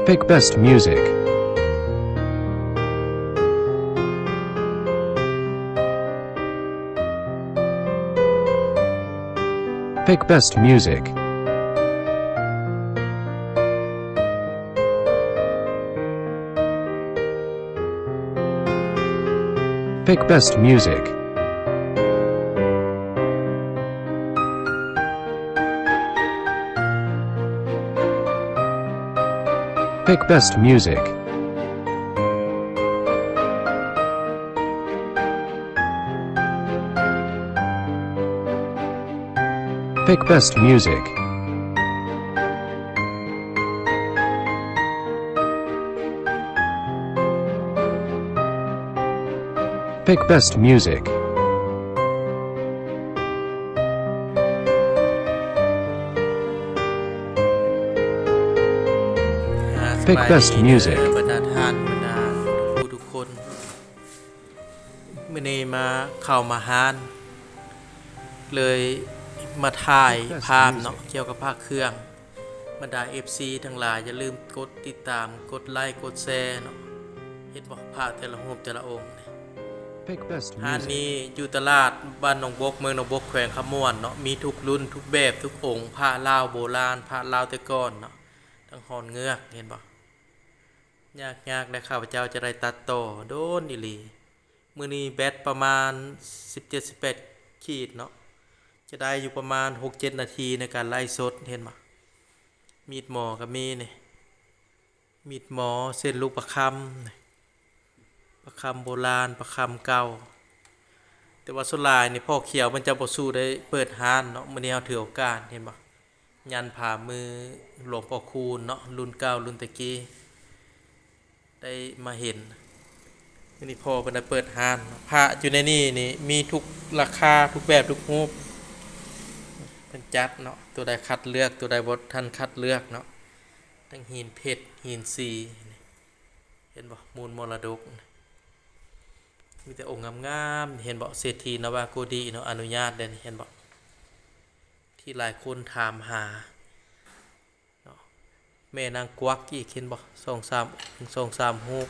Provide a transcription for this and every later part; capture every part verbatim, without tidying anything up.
Pick best music. Pick best music. Pick best music. Pick best music. Pick best music. Pick best music. อ่า Pick best music. สบายดีเด้อบรรดาท่าน บรรดาผู้ทุกคน มื้อนี้มาเข้ามาฮ้าน เลยมาถ่ายภาพเนาะ เกี่ยวกับพระเครื่อง บรรดา เอฟซี ทั้งหลาย อย่าลืมกดติดตาม กดไลค์ กดแชร์เนาะ เห็นบ่ พระแต่ละรูปแต่ละองค์นี่ Pick best music. ฮ้านนี้อยู่ตลาดบ้านหนองบก เมืองหนองบก แขวงคำม่วนเนาะ มีทุกรุ่นทุกแบบทุกองค์ พระลาวโบราณ พระลาวแต่ก่อนเนาะ ทั้งหอนเงือก เห็นบ่ ยากๆ และข้าพเจ้าจะได้ตัดต่อโดนอีหลี มื้อนี้แบตประมาณสิบเจ็ด สิบแปดขีดเนาะ จะได้อยู่ประมาณหกเจ็ดนาทีในการไลฟ์สด เห็นบ่ มีดหมอก็มีนี่ มีดหมอ เส้นลูกประคำนี่ ประคำโบราณ ประคำเก่า แต่ว่าส่วนหลายนี่พ่อเขียวมันจะบ่สู้ได้เปิดฮ้านเนาะ มื้อนี้เฮาถือโอกาส เห็นบ่ ยันต์ฝ่ามือหลวงพ่อคูณเนาะ รุ่นเก่ารุ่นตะกี้ ได้มาเห็น มื้อนี้พ่อเพิ่นได้เปิดฮ้านเนาะ พระอยู่ในนี่นี่มีทุกราคา ทุกแบบทุกรูป เพิ่นจัดเนาะ ตัวใดคัดเลือก ตัวใดบ่ทันคัดเลือกเนาะ ทั้งหินเพชร หินสี เห็นบ่ มูลมรดก มีแต่องค์งามๆ เห็นบ่ เศรษฐีนวโกดีเนาะ อนุญาตเด้นี่ เห็นบ่ ที่หลายคนถามหาเนาะ แม่นางกวักอีก เห็นบ่ สองสาม สองสามรูป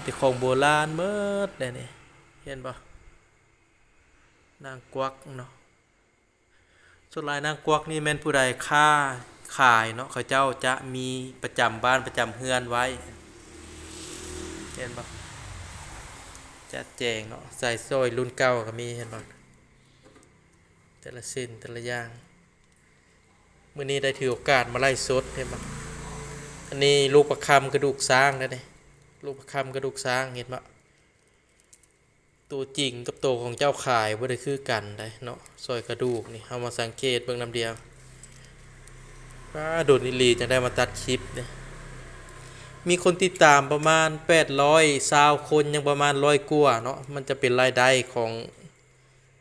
แต่ของโบราณหมดเลยนี่ เห็นบ่ นางกวักเนาะ ส่วนหลายนางกวักนี่แม่นผู้ใดค้าขายเนาะ เขาเจ้าจะมีประจำบ้านประจำเฮือนไว้ เห็นบ่ จัดแจงเนาะ ใส่สร้อยรุ่นเก่าก็มี เห็นบ่ แต่ละสิ่งแต่ละอย่าง มื้อนี้ได้ถือโอกาสมาไลฟ์สด เห็นบ่ อันนี้ลูกประคำกระดูกช้างนะนี่ ลูกประคำกระดูกช้าง เห็นบ่ ตัวจริงกับตัวของเจ้าขายบ่ได้คือกันได้เนาะ สร้อยกระดูกนี่ เฮามาสังเกตเบิ่งนำเดียว ว้า โดนอีหลีจังได้มาตัดคลิปนี่ มีคนติดตามประมาณแปดร้อยซาวคน ยังประมาณร้อยกว่าเนาะ มันจะเป็นรายได้ของ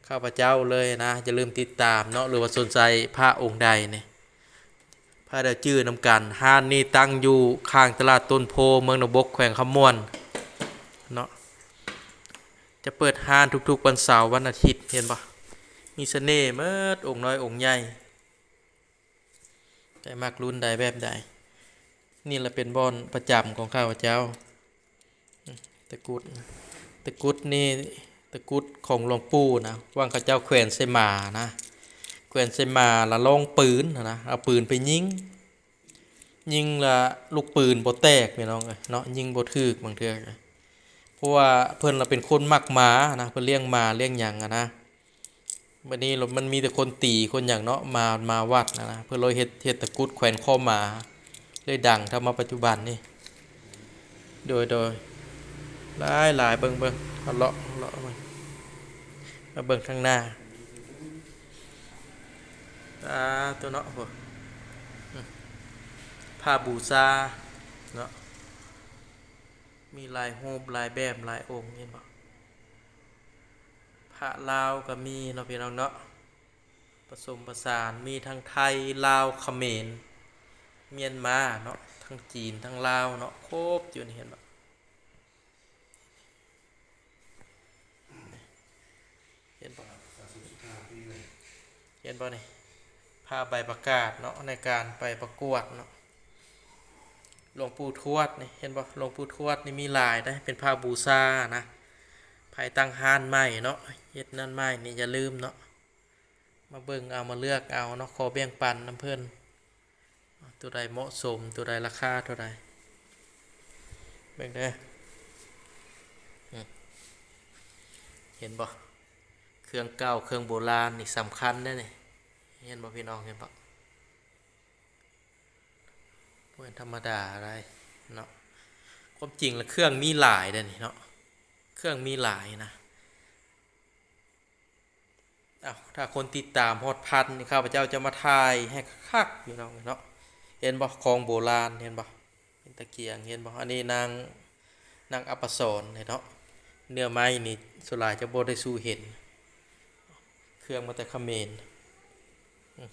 ข้าพเจ้าเลยนะ อย่าลืมติดตามเนาะ หรือว่าสนใจพระองค์ใดนี่ พาได้จื้อนำกัน ฮ้านนี้ตั้งอยู่ข้างตลาดต้นโพ เมืองหนองบก แขวงคำม่วนเนาะ จะเปิดฮ้านทุกๆวันเสาร์วันอาทิตย์ เห็นบ่ มีเสน่ห์หมด องค์น้อยองค์ใหญ่ แต่มักรุ่นใดแบบใด นี่ละเป็นบ่อนประจำของข้าพเจ้า ตะกรุด ตะกรุดนี่ ตะกรุดของหลวงปู่นะ ว่าเขาเจ้าแขวนใส่หมานะ แขวนใส่หมาแล้วลองปืนนะ เอาปืนไปยิง ยิงละลูกปืนบ่แตกพี่น้องเอ้ยเนาะ ยิงบ่ถูกบางเทื่อ เพราะว่าเพิ่นละเป็นคนมักหมานะ เพิ่นเลี้ยงหมาเลี้ยงหยังอะนะ บัดนี้มันมีแต่คนตีคนหยังเนาะ มา มาวัดนะนะ เพิ่นเลยเฮ็ด เฮ็ดตะกรุดแขวนคอหมา เลยดังเท่ามาปัจจุบันนี่ โดย โดย หลายหลาย เบิ่ง เบิ่ง เอาเลาะ เลาะเบิ่ง มาเบิ่งข้างหน้า อ่า ตัวเนาะ โอ้ อืม ผ้าบูชาเนาะ มีหลายรูปหลายแบบหลายองค์ เห็นบ่ พระลาวก็มีเนาะพี่น้องเนาะ ผสมผสาน มีทั้งไทย ลาว เขมร เมียนมาเนาะ ทั้งจีน ทั้งลาวเนาะ ครบอยู่นี่ เห็นบ่ เห็นบ่ เห็นบ่นี่ ผ้าใบประกาศเนาะ ในการไปประกวดเนาะ หลวงปู่ทวดนี่ เห็นบ่ หลวงปู่ทวดนี่มีหลายเด้ เป็นพระบูชานะ ไผตั้งร้านใหม่เนาะ เฮ็ดนั่นใหม่นี่อย่าลืมเนาะ มาเบิ่งเอา มาเลือกเอาเนาะ ขอแบ่งปันนำเพิ่น ตัวใดเหมาะสม ตัวใดราคาเท่าใด เบิ่งเด้อ อืม เห็นบ่ เครื่องเก่า เครื่องโบราณนี่สำคัญเด้นี่ เห็นบ่พี่น้อง เห็นบ่ บ่แม่นธรรมดาอะไรเนาะ ความจริงแล้วเครื่องมีหลายเด้นี่เนาะ เครื่องมีหลายนะ เอ้า ถ้าคนติดตามฮอดพันนี่ ข้าพเจ้าจะมาถ่ายให้คักๆ พี่น้องเนาะ เห็นบ่ ของโบราณ เห็นบ่ เป็นตะเกียง เห็นบ่ อันนี้นาง นางอัปสรเนาะ เนื้อไม้นี่ส่วนหลายจะบ่ได้สู่เห็น เครื่องมาแต่เขมร อืม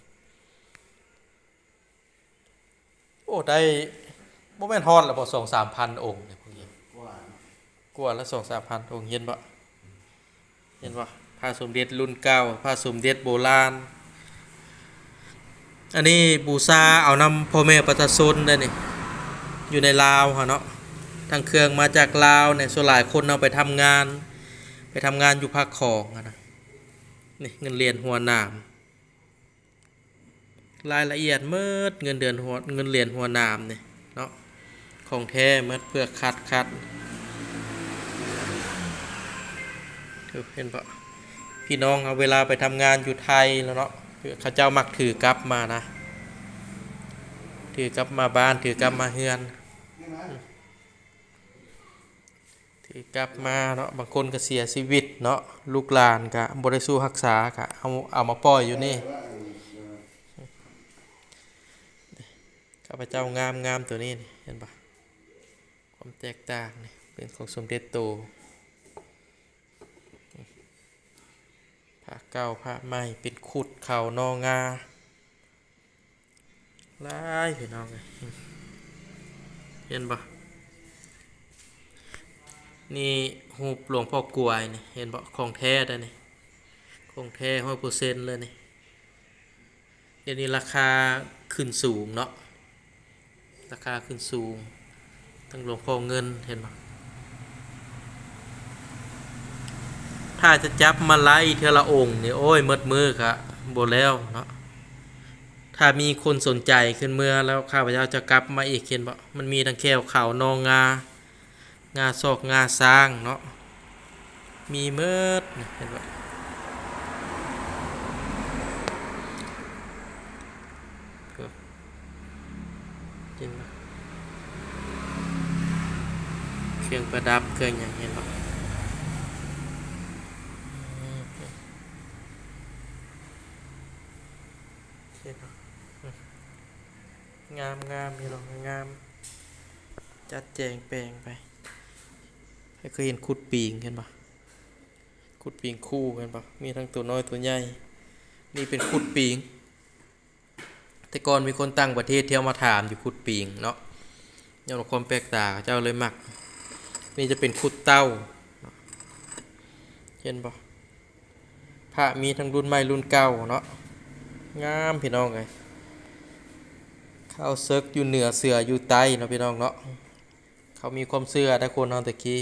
โอ้ ได้ บ่แม่นฮอดแล้วบ่ สองสามพันองค์เนี่ยพวกนี้ กว่าเนาะ กว่าละ สองสามพันองค์ เห็นบ่ เห็นบ่ พระสมเด็จรุ่นเก่า พระสมเด็จโบราณ อันนี้บูชาเอานำพ่อแม่ประชาชนได้นี่ อยู่ในลาวเฮาเนาะ ทั้งเครื่องมาจากลาวเนี่ย ส่วนหลายคนเอาไปทำงาน ไปทำงานอยู่ภาคของอะนะ นี่เงินเหรียญหัวหนาม รายละเอียดหมด เงินเดือนหัว เงินเหรียญหัวหนามนี่เนาะ ของแท้หมด เปลือกขัดขัด เห็นบ่ พี่น้องเอาเวลาไปทำงานอยู่ไทยแล้วเนาะ เขาเจ้ามักถือกลับมานะ ถือกลับมาบ้าน ถือกลับมาเฮือน ถือกลับมาเนาะ บางคนก็เสียชีวิตเนาะ ลูกหลานก็บ่ได้สู่รักษา ก็เอา เอามาปล่อยอยู่นี่ ข้าพเจ้างามงามตัวนี้นี่ เห็นปะ ความแตกต่างนี่ เป็นของสมเด็จโต พระเก่าพระใหม่ เป็นครุฑเขานองา หลายพี่น้องเอ้ย เห็นบ่ นี่รูปหลวงพ่อกลวยนี่ เห็นบ่ ของแท้เด้อนี่ ของแท้ร้อยเปอร์เซ็นต์เลยนี่ เดี๋ยวนี้ราคาขึ้นสูงเนาะ ราคาขึ้นสูง ทั้งหลวงพ่อเงิน เห็นบ่ ถ้าจะจับมาไล่เทื่อละองค์นี่ โอ้ย หมดมื้อก็บ่แล้วเนาะ ถ้ามีคนสนใจขึ้นเมือแล้ว ข้าพเจ้าจะกลับมาอีก เห็นบ่ มันมีทั้งแข้วเขานองา งาซอกงาช้างเนาะ มีหมดนี่ เห็นบ่ เห็นบ่ เครื่องประดับ เครื่องหยัง เห็นบ่ อืม เห็นบ่ งามงาม พี่น้อง งาม จัดแจงแปลงไป ให้เคยเห็นครุฑปิง เห็นบ่ ครุฑปิงคู่ เห็นบ่ มีทั้งตัวน้อยตัวใหญ่ นี่เป็นครุฑปิง แต่ก่อนมีคนต่างประเทศเที่ยวมาถามอยู่ครุฑปิงเนาะ ย้อนความแปลกตา เจ้าเลยมัก นี่จะเป็นครุฑเต้า เห็นบ่ พระมีทั้งรุ่นใหม่รุ่นเก่าเนาะ งามพี่น้องเอ้ย เขาเสิร์กอยู่เหนือ เสืออยู่ใต้เนาะพี่น้องเนาะ เขามีความเชื่อแต่คนเฮาแต่กี้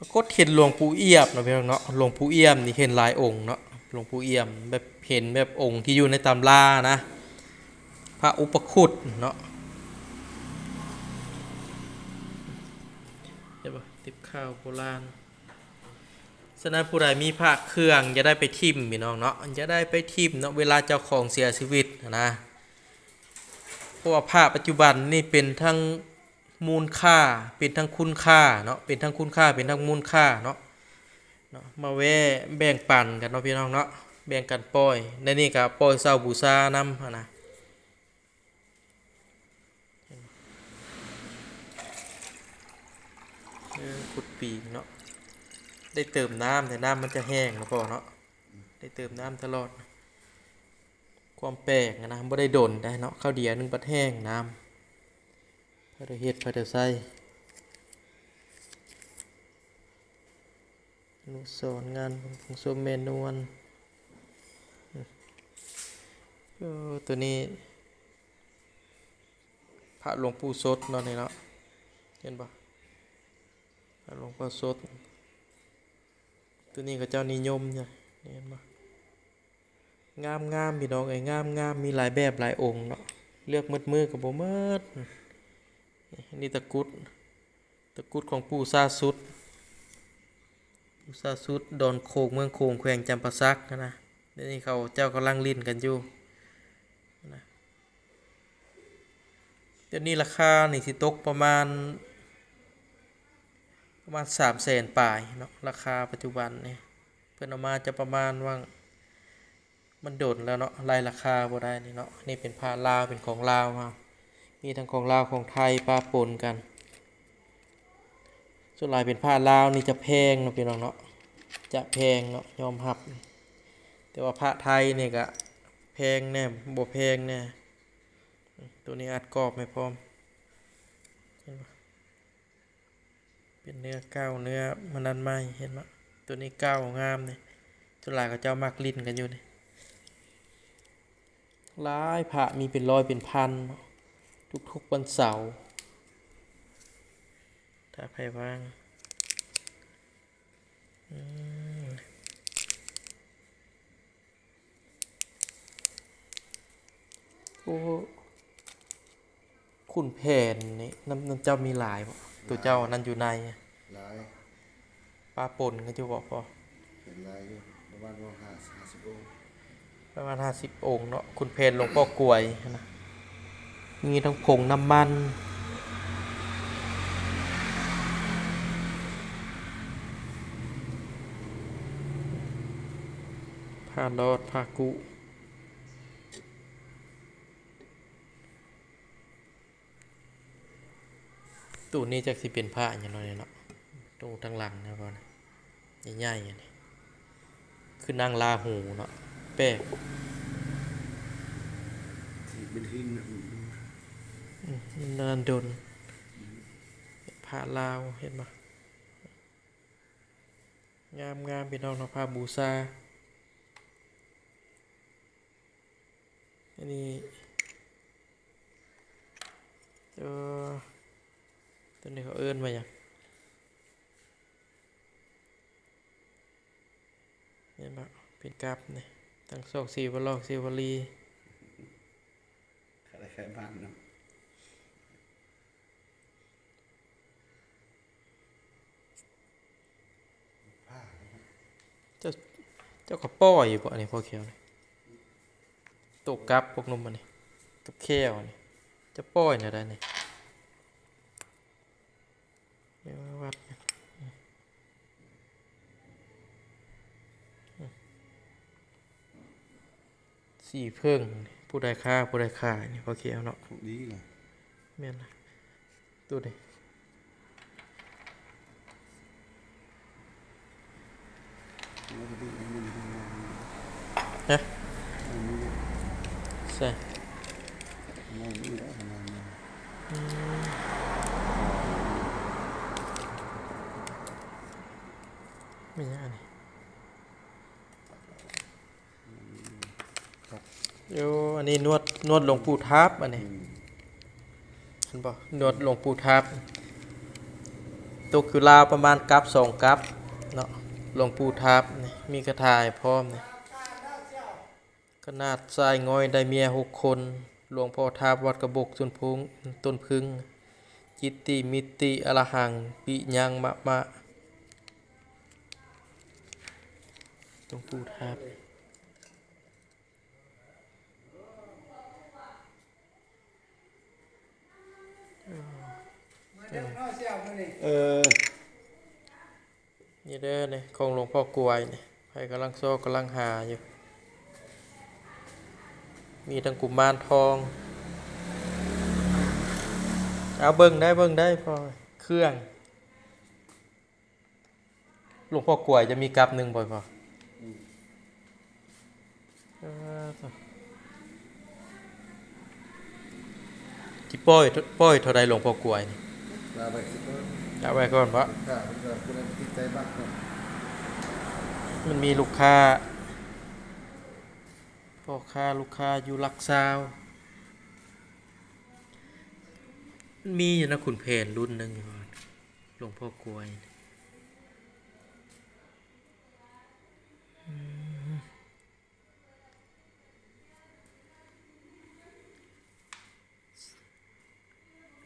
ปรากฏเห็นหลวงปู่เอี่ยมเนาะพี่น้องเนาะ หลวงปู่เอี่ยมนี่เห็นหลายองค์เนาะ หลวงปู่เอี่ยมแบบเห็นแบบองค์ที่อยู่ในตำรานะ พระอุปคุตเนาะ เห็นบ่ ติบข้าวโบราณ ฉะนั้นผู้ใดมีพระเครื่องอย่าได้ไปถิ่มพี่น้องเนาะ อย่าได้ไปถิ่มเนาะ เวลาเจ้าของเสียชีวิตนะ เพราะว่าพระปัจจุบันนี่เป็นทั้งมูลค่า เป็นทั้งคุณค่าเนาะ เป็นทั้งคุณค่า เป็นทั้งมูลค่าเนาะ เนาะ มาแวะแบ่งปันกันเนาะพี่น้องเนาะ แบ่งกันปล่อย ในนี่ก็ปล่อยเช่าบูชานำหั้นนะ เออ ครุฑปิงเนาะ ได้เติมน้ำ แต่น้ำมันจะแห้งเนาะพ่อเนาะ ได้เติมน้ำตลอด ความแปลกนะ บ่ได้โดนได้เนาะ ข้าวเดียวหนึ่งปัดแห้งน้ำ พอได้เฮ็ด พอได้ใช้ อนุสรณ์งานบวงสรวงแม่นวล เออ ตัวนี้ พระหลวงปู่สดเนาะนี่เนาะ เห็นบ่ พระหลวงปู่สด ตัวนี้เขาเจ้านิยมจ้ะ นี่เห็นบ่ งามๆ พี่น้องเอ้ย งามๆ มีหลายแบบหลายองค์เนาะ เลือกหมดมือก็บ่หมด นี่ตะกรุด ตะกรุดของปู่ซาสุด ปู่ซาสุด ดอนโขง เมืองโขง แขวงจำปาสักหั้นนะ เดี๋ยวนี้เขาเจ้ากำลังเล่นกันอยู่นะ เดี๋ยวนี้ราคานี่สิตกประมาณ ประมาณสามแสนปลายเนาะ ราคาปัจจุบันนี่ เพิ่นเอามาจะประมาณว่า มันโดนแล้วเนาะ ไล่ราคาบ่ได้นี่เนาะ นี่เป็นผ้าลาว เป็นของลาวเฮา มีทั้งของลาวของไทยปะปนกัน ส่วนหลายเป็นผ้าลาวนี่จะแพงเนาะพี่น้องเนาะ จะแพงเนาะ ยอมรับ แต่ว่าผ้าไทยนี่ก็แพงแน่ บ่แพงแน่ ตัวนี้อัดกรอบให้พร้อม เห็นบ่ เป็นเนื้อเก่า เนื้อมันนั่นใหม่ เห็นบ่ ตัวนี้เก่างามนี่ ส่วนหลายเขาเจ้ามักเล่นกันอยู่นี่ หลายพระ มีเป็นร้อยเป็นพันเนาะ ทุกๆวันเสาร์ ถ้าใครว่าง อืม โอ้ ขุนแผนนี่ นำ นำเจ้ามีหลายบ่ ตัวเจ้านั่นอยู่ใน หลาย ปะปนกันอยู่บ่พ่อ เป็นหลายอยู่ ประมาณว่าห้า ห้าสิบองค์ ประมาณห้าสิบองค์เนาะ ขุนแผนหลวงพ่อกลวยนะ มีทั้งผงน้ำมัน ผ้าลอด ผ้ากุ ตู้นี้จักสิเป็นพระหยังเนาะเนี่ยเนาะ ตู้ทางหลังนะพ่อนะ ใหญ่ๆ อันนี้ คือนางลาหูเนาะ แปลก ที่เป็นหินนะ อืม มันนานโดน พระลาว เห็นบ่ งามๆ พี่น้องเนาะ พระบูชา อันนี้ เอ่อ ตัวนี้เขาเอิ้นว่าหยัง เห็นบ่ เป็นกับนี่ ทั้งซอกสีวะลอกสีวลี ขายได้ขายบ้านเนาะ เจ้า เจ้าก็ปล่อยอยู่บ่ อันนี้พ่อเขียวนี่ โตกับพวกหนุ่มอันนี้ กับแข้วอันนี้ จะปล่อยแนวใดนี่ เรียกว่าวัด สีเพิ่ง ผู้ใดค้า ผู้ใดขายนี่พ่อเขียวเนาะ ของดีเลย แม่นนะ ดูดิ แล้วก็ดีอันนี้ ฮะ อันนี้ ใช่ อันนี้แล้วประมาณนี้ อืม ไม่ใช่อันนี้ โย อันนี้นวด นวดหลวงปู่ทาบอันนี้ อืม เห็นบ่ นวดหลวงปู่ทาบ ตกอยู่ลาวประมาณกับสองกับเนาะ หลวงปู่ทาบนี่ มีคาถาให้พร้อมนี่ ขนาดชายง่อยได้เมียหกคน หลวงพ่อทาบวัดกระบอกต้นพุง ต้นพึ่ง จิตติมิตติอรหัง ปิยังมะมะ หลวงปู่ทาบ เออ นี่เด้อนี่ ของหลวงพ่อกลวยนี่ ไผกำลังซอกกำลังหาอยู่ มีทั้งกุมารทอง เอาเบิ่งได้ เบิ่งได้พ่อ เครื่อง หลวงพ่อกลวยจะมีกับหนึ่งบ่พ่อ อืม เออ สิปล่อย ปล่อยเท่าใดหลวงพ่อกลวยนี่ ลาไปสิก่อน เอาไว้ก่อนบ่ ลูกค้าเพิ่นก็ผู้ใดติดใจมากเนาะ มันมีลูกค้า พ่อค้าลูกค้าอยู่หลักซาว มันมีอยู่นะ ขุนแผนรุ่นหนึ่งอยู่ หลวงพ่อกลวย อืม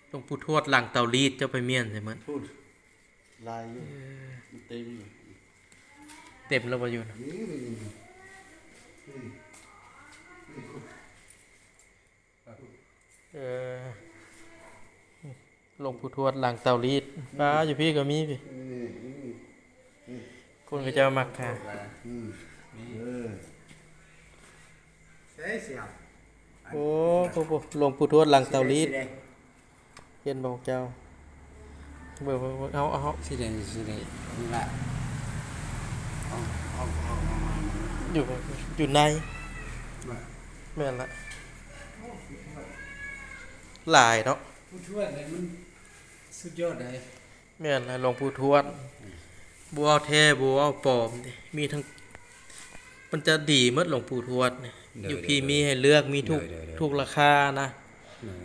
หลวงปู่ทวดหลังเตารีด เจ้าไปเมียนใช่ไหมย พูด ลายอยู่ เออ มันเต็มอยู่ เต็มแล้วบ่อยู่นะ นี่ นี่ นี่ เออ หลวงปู่ทวดหลังเตารีด ป้าอยู่พี่ก็มีพี่ นี่ นี่ นี่ คนก็จะมักค่ะ อืม เออ ใช่เสีย โอ้ โอ้ โอ้ หลวงปู่ทวดหลังเตารีด สีแดง เห็นบ่เจ้า เบิ่ง เบิ่ง เบิ่ง เอา เอา สีแดง สีแดง นี่ละ เอา เอา เอา เอา เอา อยู่ อยู่ใน มา แม่นละ หลายเนาะ ปู่ทวดนี่มันสุดยอดเลย แม่นละ หลวงปู่ทวด อืม บ่เอาแท้ บ่เอาปลอมเด้ มีทั้ง มันจะดีหมด หลวงปู่ทวดนี่ โดย อยู่พี่ โดย โดย มีให้เลือก มีทุก โดย โดย โดย ทุกราคานะ โดย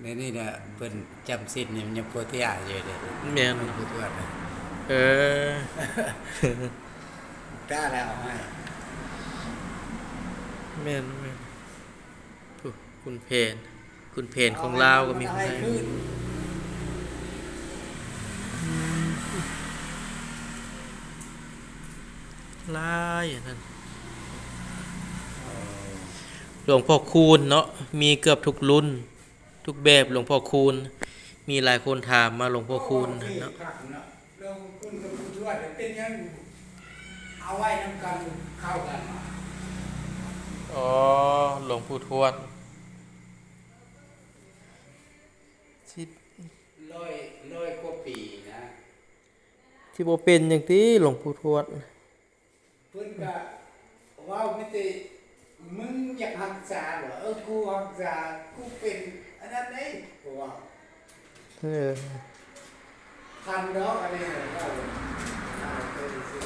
เดี๋ยวนี้นะ เพิ่นจำศีลนี่มันยังโพธิญาณอยู่เด้ แม่น หลวงปู่ทวดนะ เออ กล้าแล้วเอาให้ แม่น แม่น โอ้ ขุนแผน ขุนแผนของลาวก็มีของไทย เอาให้คืน อืม หลายอันนั้น เออ หลวงพ่อคูณเนาะ มีเกือบทุกรุ่น ทุกแบบหลวงพ่อคูณ มีหลายคนถามมาหลวงพ่อคูณเนาะ โอเคครับเนาะ หลวงปู่ทวดเป็นยัง เอาไว้นำกันเข้ากัน อ๋อ หลวงปู่ทวด สิ ร้อย ร้อยกว่าปีนะ สิบ่เป็นหยังติหลวงปู่ทวด เพิ่นก็เว้ามีแต่ มึงอยากฮักษาบ่ เออ กูฮักษา กูเป็นอันนั้นเด้ กูว่า เออ ทันดอกอันนี้ เว้า อ่า เป็นซื่อ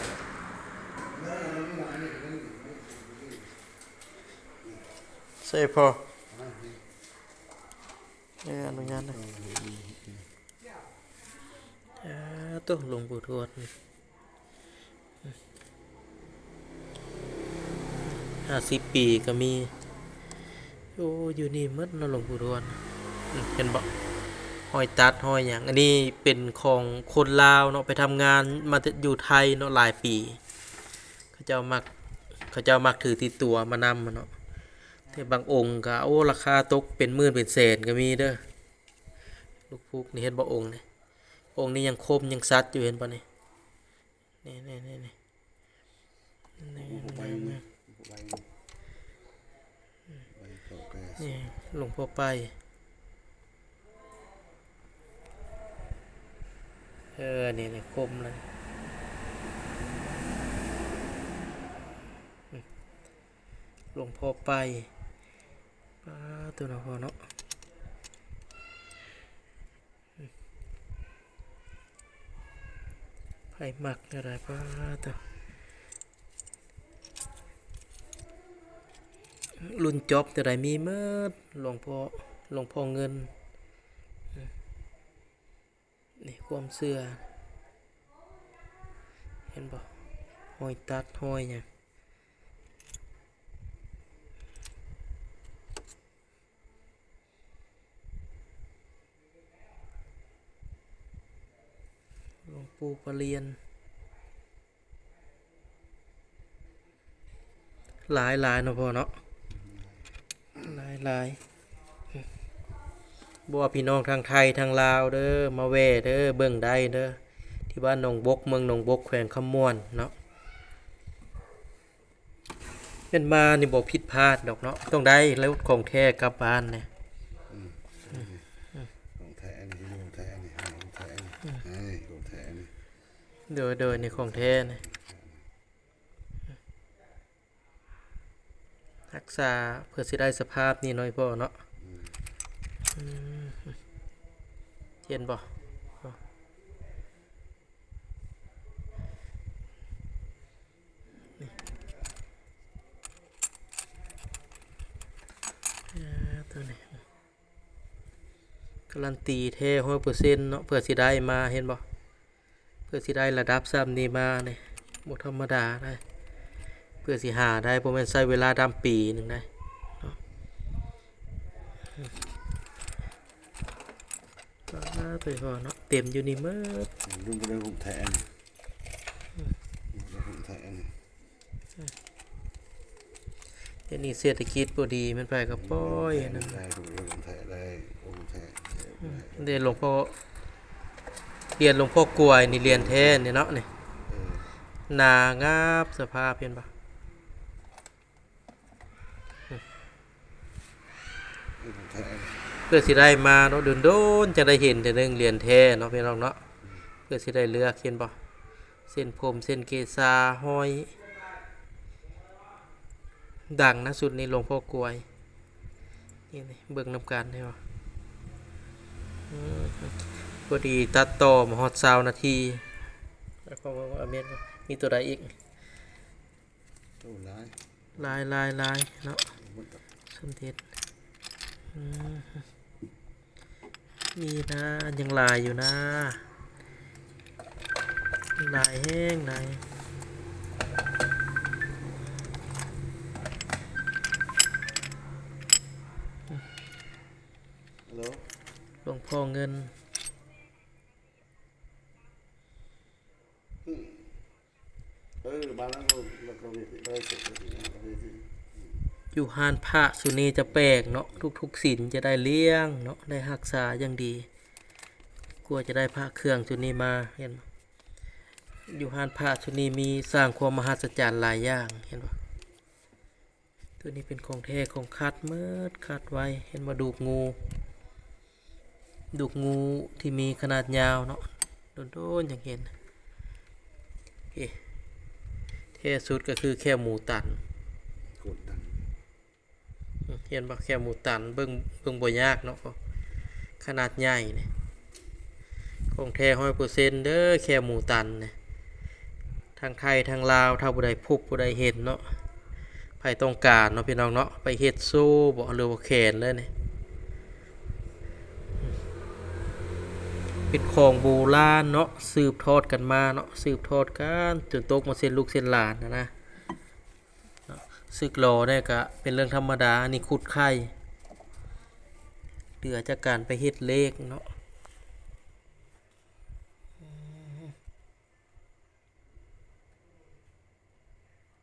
ใช่พอ เออ อนุญาตนะ เออ โต หลวงปู่ทวดนี่ ห้าสิบปีก็มี โอ้ อยู่นี่หมดเนาะ หลวงปู่ทวด อืม เห็นบ่ ฮอยตัด ฮอยหยัง อันนี้เป็นของคนลาวเนาะ ไปทำงานมาอยู่ไทยเนาะ หลายปี เขาเจ้ามัก เขาเจ้ามักถือติดตัวมานำหั้นเนาะ แต่บางองค์ก็ โอ้ ราคาตกเป็นหมื่นเป็นแสนก็มีเด้อ ลูกพุกนี่ เห็นบ่ องค์นี่ องค์นี้ยังคมยังชัดอยู่ เห็นบ่นี่ นี่ นี่ นี่ นี่ นี่ ใบ นี่ ใบ ใบเก่าแก่ นี่ หลวงพ่อไป เออ นี่ นี่ คมเลย หลวงพ่อไป ป๊าด ตัวเนาะพ่อเนาะ ไผมักแนวใด ป๊าด ตัว รุ่นจ๊อบตัวใดมีหมด หลวงพ่อ หลวงพ่อเงิน นี่ความเชื่อ เห็นบ่ ฮอยตัด ฮอยหยัง หลวงปู่ปะเรียน หลายหลายเนาะพ่อเนาะ หลายหลาย บ่ว่าพี่น้องทางไทยทางลาวเด้อ มาแว่เด้อ เบิ่งได้เด้อ ที่บ้านหนองบก เมืองหนองบก แขวงคำม่วนเนาะ เป็นมานี่บ่ผิดพลาดดอกเนาะ ต้องได้รถของแท้กลับบ้านเนี่ย อืม ของแท้นี่ ของแท้นี่ ของแท้นี่ อืม เฮ้ย ของแท้นี่ โดย โดย นี่ของแท้นี่ รักษาเพื่อสิได้สภาพนี่เนาะพ่อเนาะ อืม อืม เห็นบ่ นี่ การันตีแท้ร้อยเปอร์เซ็นต์เนาะ เพื่อสิได้มา เห็นบ่ เพื่อสิได้ระดับส่ำนี้มานี่ บ่ธรรมดาเด้ เพื่อสิหาได้ บ่แม่นใช้เวลาดำปีหนึ่งได้เนาะ อ่า ไปก่อนเนาะ เต็มอยู่นี่หมด รุ่นบ่ได้ของแท้นี่ อืม บ่ได้ของแท้นี่ เดี๋ยวนี้เศรษฐกิจบ่ดี แม่นไผก็ปล่อยนั่น ได้ของแท้ ได้ของแท้ อืม เดี๋ยวหลวงพ่อ เหรียญหลวงพ่อกลวยนี่เหรียญแท้นี่เนาะนี่ เออ หนางาบสภาพเห็นบ่ เพื่อสิได้มาเนาะ โดนๆ จะได้เห็นเทื่อหนึ่งเหรียญแท้เนาะพี่น้องเนาะ เพื่อสิได้เลือก เห็นบ่ เส้นผม เส้นเกศา ห้อย ดังนะ ชุดนี้หลวงพ่อกลวย นี่ นี่ เบิ่งนำกัน เห็นบ่ อืม พอดีตัดต่อมาฮอดซาวนาที แล้วก็ว่า แม่นบ่ มีตัวใดอีก โอ้ หลาย หลาย หลาย หลายเนาะ หมดแล้ว สมเด็จ อืม มีนะ ยังหลายอยู่นะ หลายแฮง หลาย ฮัลโหล หลวงพ่อเงิน อืม เออ บ้านนั้นก็ แล้วก็มีได้เสร็จแล้วทีนี้ก็มีที่ อยู่ฮ้านพระชุดนี้จะแปลกเนาะ ทุกๆ ศีลจะได้เลี้ยงเนาะ ได้รักษาอย่างดี กว่าจะได้พระเครื่องชุดนี้มา เห็นบ่ อยู่ฮ้านพระชุดนี้มีสร้างความมหัศจรรย์หลายอย่าง เห็นบ่ ตัวนี้เป็นของแท้ของคัดหมด คัดไว้ เห็นบ่ ดูกงู ดูกงูที่มีขนาดยาวเนาะ โดนๆ ยังเห็น เอ๊ะ แท้สุดก็คือแข้วหมูตัน โคตรดัง เห็นบ่ แข้วหมูตัน เบิ่ง เบิ่งบ่ยากเนาะ ขนาดใหญ่นี่ ของแท้ร้อยเปอร์เซ็นต์เด้อ แข้วหมูตันนี่ ทั้งไทยทั้งลาว ถ้าผู้ใดพบผู้ใดเห็นเนาะ ไผต้องการเนาะพี่น้องเนาะ ไปเฮ็ดโซ่บ่ หรือว่าแขวนเลยนี่ เป็นของโบราณเนาะ สืบทอดกันมาเนาะ สืบทอดกันจนตกมาเส้นลูกเส้นหลานนะนะ เนาะ สึกหล่อเนี่ยก็เป็นเรื่องธรรมดา อันนี้ขุดไข่ เหลือจากการไปเฮ็ดเลขเนาะ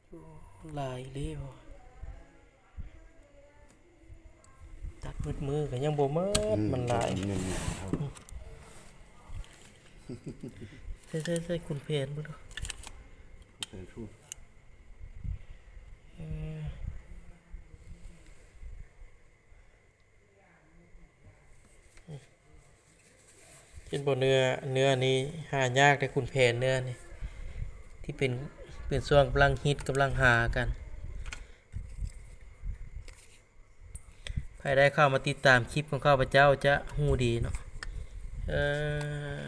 โอ้ หลายเลยว่ะ ตัดมืดมือก็ยังบ่หมด อืม มันหลาย อืม ใส่ ใส่ ใส่คุณแผนบ่ดู คุณแผนพูด เออ เห็นบ่ เนื้อ เนื้อนี้หายากเด้คุณแผน เนื้อนี้ ที่เป็น เป็นช่วงกำลังฮิต กำลังหากัน ใครได้เข้ามาติดตามคลิปของข้าพเจ้าจะฮู้ดีเนาะ เออ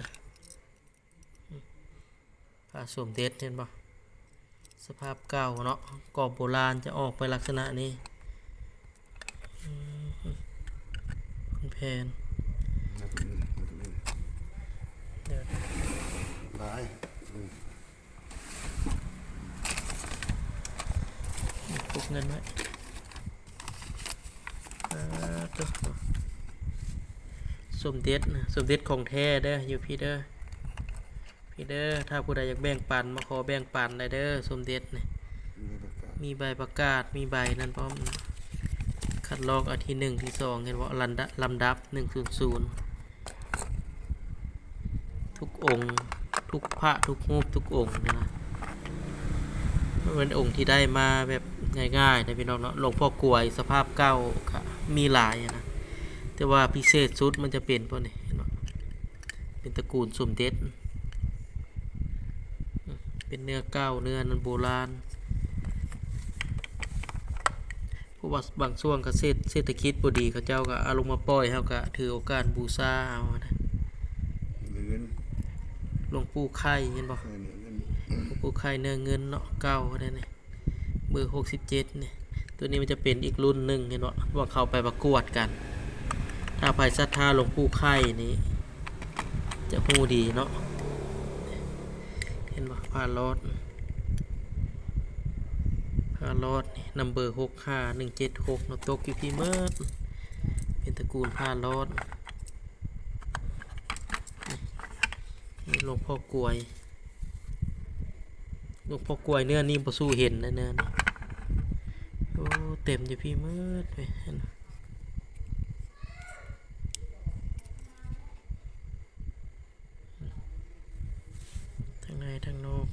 พระสมเด็จเห็นบ่ สภาพเก่าเนาะ กรอบโบราณจะออกไปลักษณะนี้ อืม คุณแผน มาตรงนี้ มาตรงนี้ เดี๋ยว หลาย อืม พกเงินไว้ อ่า ตัว สมเด็จนะ สมเด็จของแท้เด้อ อยู่พี้เด้อ พี้เด้อ ถ้าผู้ใดอยากแบ่งปัน มาขอแบ่งปันได้เด้อ สมเด็จนี่ มีใบประกาศ มีใบนั่นพร้อมนะ คัดลอกเอาที่หนึ่ง ที่สอง เห็นบ่ ลำดับ ลำดับ หนึ่งศูนย์ศูนย์ ทุกองค์ ทุกพระ ทุกรูป ทุกองค์เนี่ยนะ มันเป็นองค์ที่ได้มาแบบง่ายๆนะพี่น้องเนาะ หลวงพ่อกลวยสภาพเก่าก็มีหลายอะนะ แต่ว่าพิเศษสุดมันจะเป็นพวกนี้ เห็นบ่ เป็นตระกูลสมเด็จ เป็นเนื้อเก่า เนื้อนั้นโบราณ เพราะว่าบางช่วงก็เศรษฐ- เศรษฐกิจบ่ดี เขาเจ้าก็เอาลงมาปล่อย เฮาก็ถือโอกาสบูชาเอานะ เหรียญ หลวงปู่ไข่ เห็นบ่ เออ เนี่ย เหรียญ หลวงปู่ไข่เนื้อเงินเนาะ เก่าได้นี่ เบอร์หกสิบเจ็ดนี่ ตัวนี้มันจะเป็นอีกรุ่นหนึ่ง เห็นบ่ ว่าเขาไปประกวดกัน ถ้าไผศรัทธาหลวงปู่ไข่นี่ จะฮู้ดีเนาะ เห็นบ่ ผ้าลอด ผ้าลอดนี่ number หกห้าหนึ่งเจ็ดหกเนาะ ตกอยู่พี้เมิด เป็นตระกูลผ้าลอด นี่หลวงพ่อกลวย หลวงพ่อกลวยเนื้อนี่บ่สู้เห็นนะ เนื้อนี่ โอ้ เต็มอยู่พี้เมิดเลย เห็นบ่ ทั้งในทั้งนอก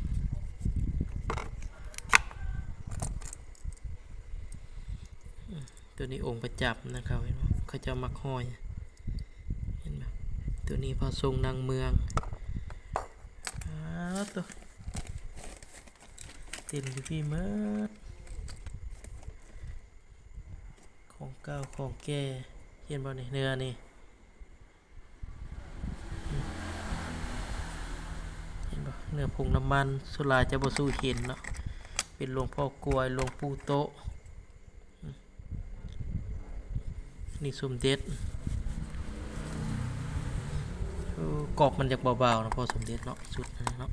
อืม ตัวนี้องค์ประจำนะครับ เห็นบ่ เขาเจ้ามักห้อย เห็นบ่ ตัวนี้พระทรงนั่งเมือง อ้าว ตัว เต็มอยู่พี้เมิด ของเก่าของแก่ เห็นบ่นี่ เนื้อนี่ เห็นบ่ เนื้อผงน้ำมัน ส่วนหลายจะบ่สู้เห็นเนาะ เป็นหลวงพ่อกลวย หลวงปู่โต๊ะ นี่สมเด็จ โอ้ กรอบมันอยากเบาๆเนาะ พ่อสมเด็จเนาะ สุดนั่นเนาะ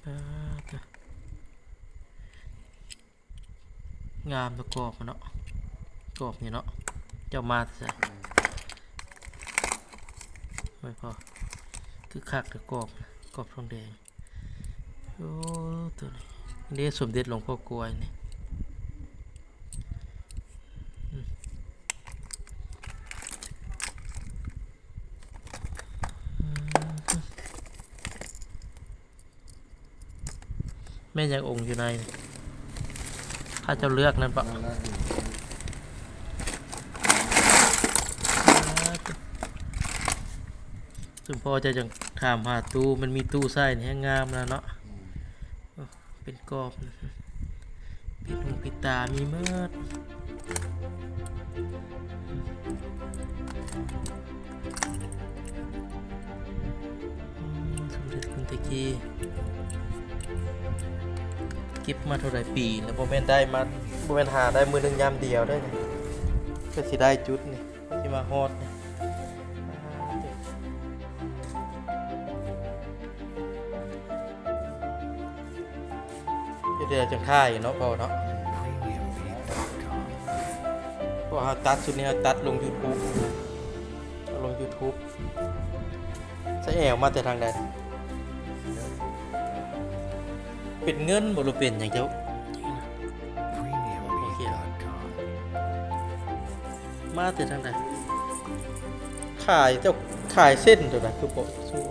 อ่า งามตัวกรอบมันเนาะ กรอบนี่เนาะ เจ้ามาแต่ไส ไม่พอ คือคักแต่กรอบ กรอบทองแดง โอ้ ตัวนี้ นี่สมเด็จหลวงพ่อกลวยนี่ อืม อืม แม่นยังองค์อยู่ใน ถ้าเจ้าเลือกนั่นปะ สมพ่อจะจังถามหาตู้ มันมีตู้ใส่นี่แฮงงามแล้วเนาะ อืม เป็นกรอบนะ ปิดหูปิดตามีเมิด อืม สมเด็จคุณตะกี้ เก็บมาเท่าไหร่ปีแล้ว บ่แม่นได้มา บ่แม่นหาได้มื้อหนึ่งยามเดียวได้นี่ ก็สิได้จุดนี่ ก็สิมาฮอดนี่ เดี๋ยวจังถ่ายเนาะพ่อเนาะ เพราะว่าเราตัดชุดนี้ เราตัดลง YouTube เอาลง YouTube ใส่แอวมาแต่ทางใด เป็นเงินบ่หรือเป็นหยังเจ้า โอเค มาแต่ทางใด ขายเจ้า ขายเส้นตัวใดคือบ่สู้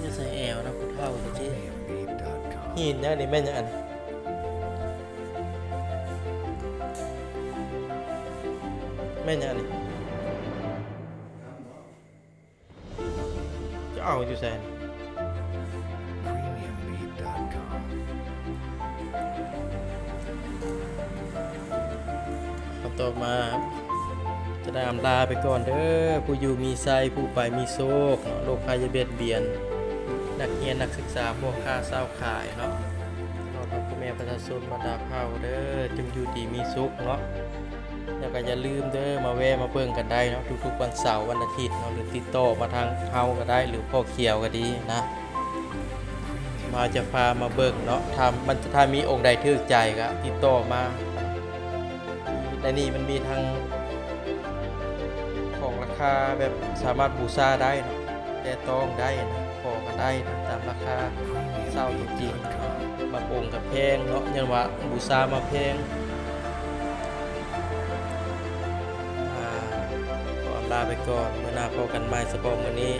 จะใส่แอวนะ ผู้เฒ่าตัวนี้ หินเนี่ย อันนี้แม่นยังอัน แม่นยังอันนี้ จะเอาอยู่แสน คำตอบมาครับ จะได้อำลาไปก่อนเด้อ ผู้อยู่มีชัย ผู้ไปมีโชคเนาะ โรคภัยอย่าเบียดเบียน นักเรียนนักศึกษา พ่อค้าชาวขายเนาะ ขอให้พ่อแม่ประชาชนบรรดาเผ่าเด้อ จงอยู่ดีมีสุขเนาะ แล้วก็อย่าลืมเด้อ มาแวะมาเบิ่งกันได้เนาะ ทุกๆวันเสาร์วันอาทิตย์เนาะ หรือติดต่อมาทางเฮาก็ได้ หรือพ่อเขียวก็ดีนะ มาจะพามาเบิ่งเนาะ ถ้ามัน ถ้ามีองค์ใดถูกใจก็ติดต่อมา ในนี้มันมีทั้งของราคาแบบสามารถบูชาได้เนาะ แตะต้องได้นะ ขอกันได้นะ ตามราคาเช่าตัวจริง บางองค์ก็แพงเนาะ ย้อนว่าบูชามาแพง อ่า ขอลาไปก่อน มื้อหน้าพบกันใหม่ เฉพาะมื้อนี้